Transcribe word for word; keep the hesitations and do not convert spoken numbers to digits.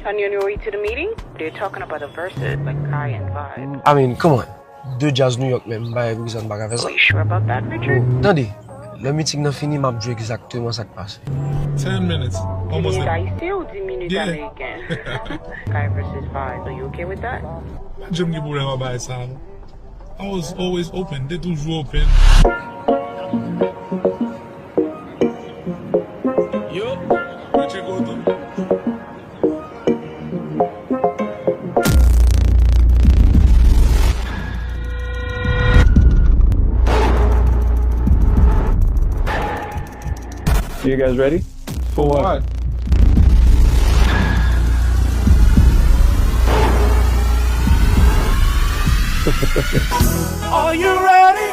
On your way to the meeting, they're talking about the verses, like Kai and Vybz. I mean, come on. De djaz New York menm, m pa reprezan, m pa ka fè sa. Are you sure about that, Richard? Tande, lè miting nan fini, m ap di w egzakteman sa k pase. Ten minutes. Almost Minit there. Ayisyen ou di minit Yeah. Ameriken? Kai versus Vybz, are you okay with that? Pa janm gen pwoblèm ak bagay sa, non. I was always open. Te toujou open. Yo, mwen tcheke w tou. You guys ready? For what? Are you ready?